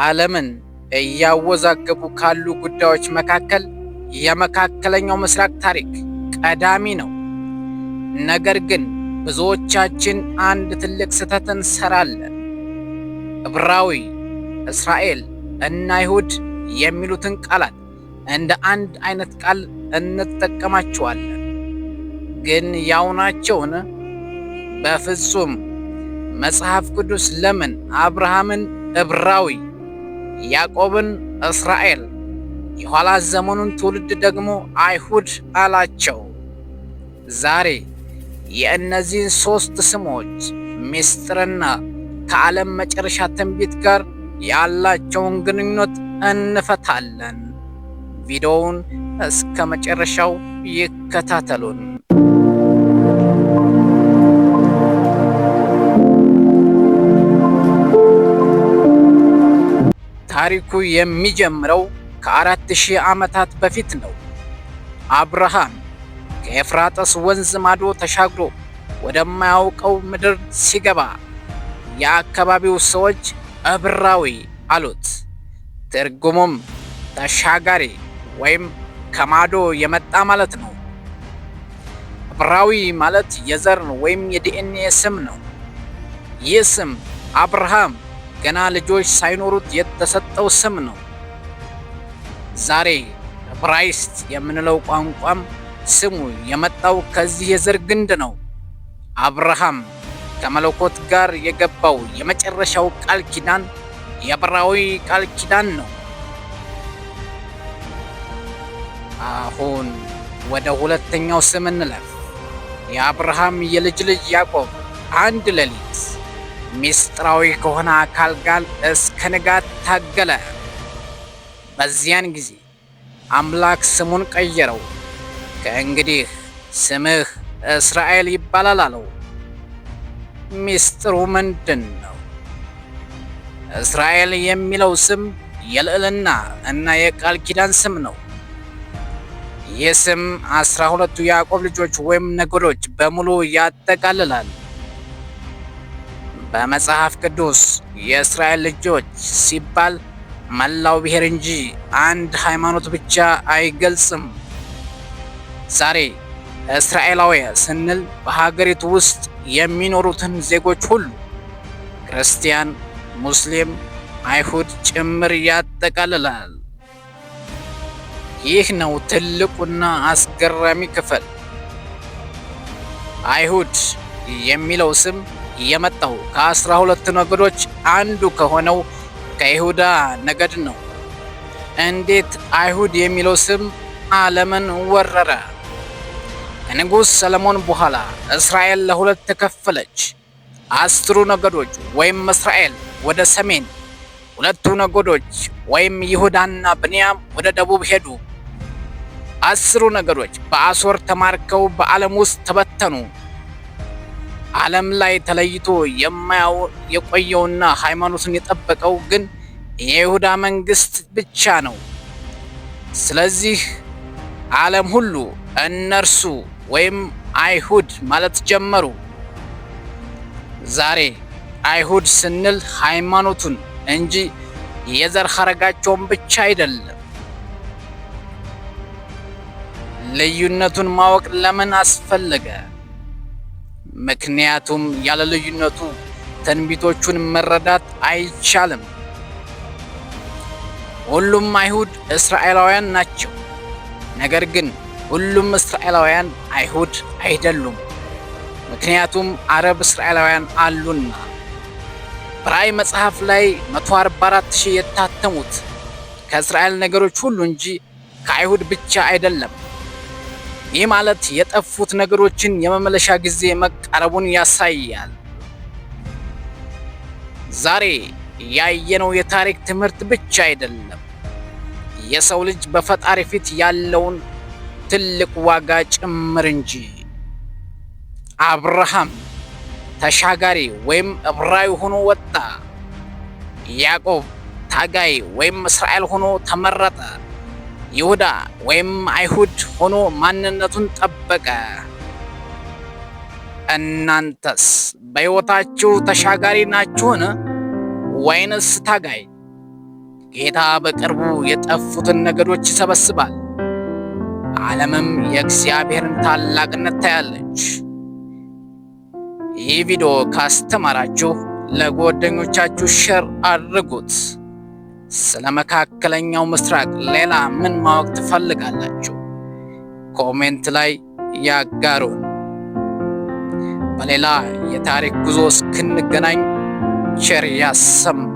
ዓለምን እያወዛገቡ ካሉ ጉዳዮች መካከል የመካከለኛው ምስራቅ ታሪክ ቀዳሚ ነው። ነገር ግን ብዙዎቻችን አንድ ትልቅ ስህተት እንሰራለን። ዕብራዊ፣ እስራኤል እና አይሁድ የሚሉትን ቃላት እንደ አንድ አይነት ቃል እንጠቀማቸዋለን። ግን ያው ናቸውን? በፍጹም። መጽሐፍ ቅዱስ ለምን አብርሃምን ዕብራዊ፣ ያዕቆብን እስራኤል፣ የኋላ ዘመኑን ትውልድ ደግሞ አይሁድ አላቸው? ዛሬ የእነዚህን ሦስት ስሞች ምስጢርና ከዓለም መጨረሻ ትንቢት ጋር ያላቸውን ግንኙነት እንፈታለን። ቪዲዮውን እስከ መጨረሻው ይከታተሉን። ታሪኩ የሚጀምረው ከ4000 ዓመታት በፊት ነው። አብርሃም ከኤፍራጥስ ወንዝ ማዶ ተሻግሮ ወደማያውቀው ምድር ሲገባ የአካባቢው ሰዎች ዕብራዊ አሉት። ትርጉሙም ተሻጋሪ ወይም ከማዶ የመጣ ማለት ነው። ዕብራዊ ማለት የዘር ወይም የዲኤንኤ ስም ነው። ይህ ስም አብርሃም ገና ልጆች ሳይኖሩት የተሰጠው ስም ነው። ዛሬ ዕብራይስጥ የምንለው ቋንቋም ስሙ የመጣው ከዚህ የዘር ግንድ ነው። አብርሃም ከመለኮት ጋር የገባው የመጨረሻው ቃል ኪዳን የዕብራዊ ቃል ኪዳን ነው። አሁን ወደ ሁለተኛው ስም እንለፍ። የአብርሃም የልጅ ልጅ ያዕቆብ አንድ ሌሊት ምስጢራዊ ከሆነ አካል ጋር እስከ ንጋት ታገለ። በዚያን ጊዜ አምላክ ስሙን ቀየረው። ከእንግዲህ ስምህ እስራኤል ይባላል አለው። ምስጢሩ ምንድን ነው? እስራኤል የሚለው ስም የልዕልና እና የቃል ኪዳን ስም ነው። ይህ ስም 12ቱ የያዕቆብ ልጆች ወይም ነገዶች በሙሉ ያጠቃልላል። በመጽሐፍ ቅዱስ የእስራኤል ልጆች ሲባል መላው ብሔር እንጂ አንድ ሃይማኖት ብቻ አይገልጽም። ዛሬ እስራኤላውያን ስንል በሀገሪቱ ውስጥ የሚኖሩትን ዜጎች ሁሉ ክርስቲያን፣ ሙስሊም፣ አይሁድ ጭምር ያጠቃልላል። ይህ ነው ትልቁና አስገራሚ ክፍል። አይሁድ የሚለው ስም የመጣው ከ12 ነገዶች አንዱ ከሆነው ከይሁዳ ነገድ ነው። እንዴት አይሁድ የሚለው ስም ዓለምን ወረረ? ከንጉሥ ሰለሞን በኋላ እስራኤል ለሁለት ተከፈለች። 10ሩ ነገዶች ወይም እስራኤል ወደ ሰሜን፣ ሁለቱ ነገዶች ወይም ይሁዳና ብንያም ወደ ደቡብ ሄዱ። 10ሩ ነገዶች በአሦር ተማርከው በዓለም ውስጥ ተበተኑ። ዓለም ላይ ተለይቶ የማያው የቆየውና ሃይማኖቱን የጠበቀው ግን የይሁዳ መንግስት ብቻ ነው። ስለዚህ ዓለም ሁሉ እነርሱ ወይም አይሁድ ማለት ጀመሩ። ዛሬ አይሁድ ስንል ሃይማኖቱን እንጂ የዘር ሐረጋቸውን ብቻ አይደለም። ልዩነቱን ማወቅ ለምን አስፈለገ? ምክንያቱም ያለ ልዩነቱ ትንቢቶቹን መረዳት አይቻልም። ሁሉም አይሁድ እስራኤላውያን ናቸው። ነገር ግን ሁሉም እስራኤላውያን አይሁድ አይደሉም። ምክንያቱም አረብ እስራኤላውያን አሉና። በራእይ መጽሐፍ ላይ 144,000 የታተሙት ከእስራኤል ነገዶች ሁሉ እንጂ ከአይሁድ ብቻ አይደለም። ይህ ማለት የጠፉት ነገሮችን የመመለሻ ጊዜ መቃረቡን ያሳያል። ዛሬ ያየነው የታሪክ ትምህርት ብቻ አይደለም፣ የሰው ልጅ በፈጣሪ ፊት ያለውን ትልቅ ዋጋ ጭምር እንጂ። አብርሃም ተሻጋሪ ወይም ዕብራዊ ሆኖ ወጣ። ያዕቆብ ታጋይ ወይም እስራኤል ሆኖ ተመረጠ። ይሁዳ ወይም አይሁድ ሆኖ ማንነቱን ጠበቀ። እናንተስ በሕይወታችሁ ተሻጋሪ ናችሁን ወይንስ ታጋይ? ጌታ በቅርቡ የጠፉትን ነገዶች ይሰበስባል። ዓለምም የእግዚአብሔርን ታላቅነት ታያለች። ይህ ቪዲዮ ካስተማራችሁ ለጓደኞቻችሁ share አድርጉት። ስለ መካከለኛው ምስራቅ ሌላ ምን ማወቅ ትፈልጋላችሁ? Comment ላይ ያጋሩን። በሌላ የታሪክ ጉዞ እስክንገናኝ ቸር ያሰማን።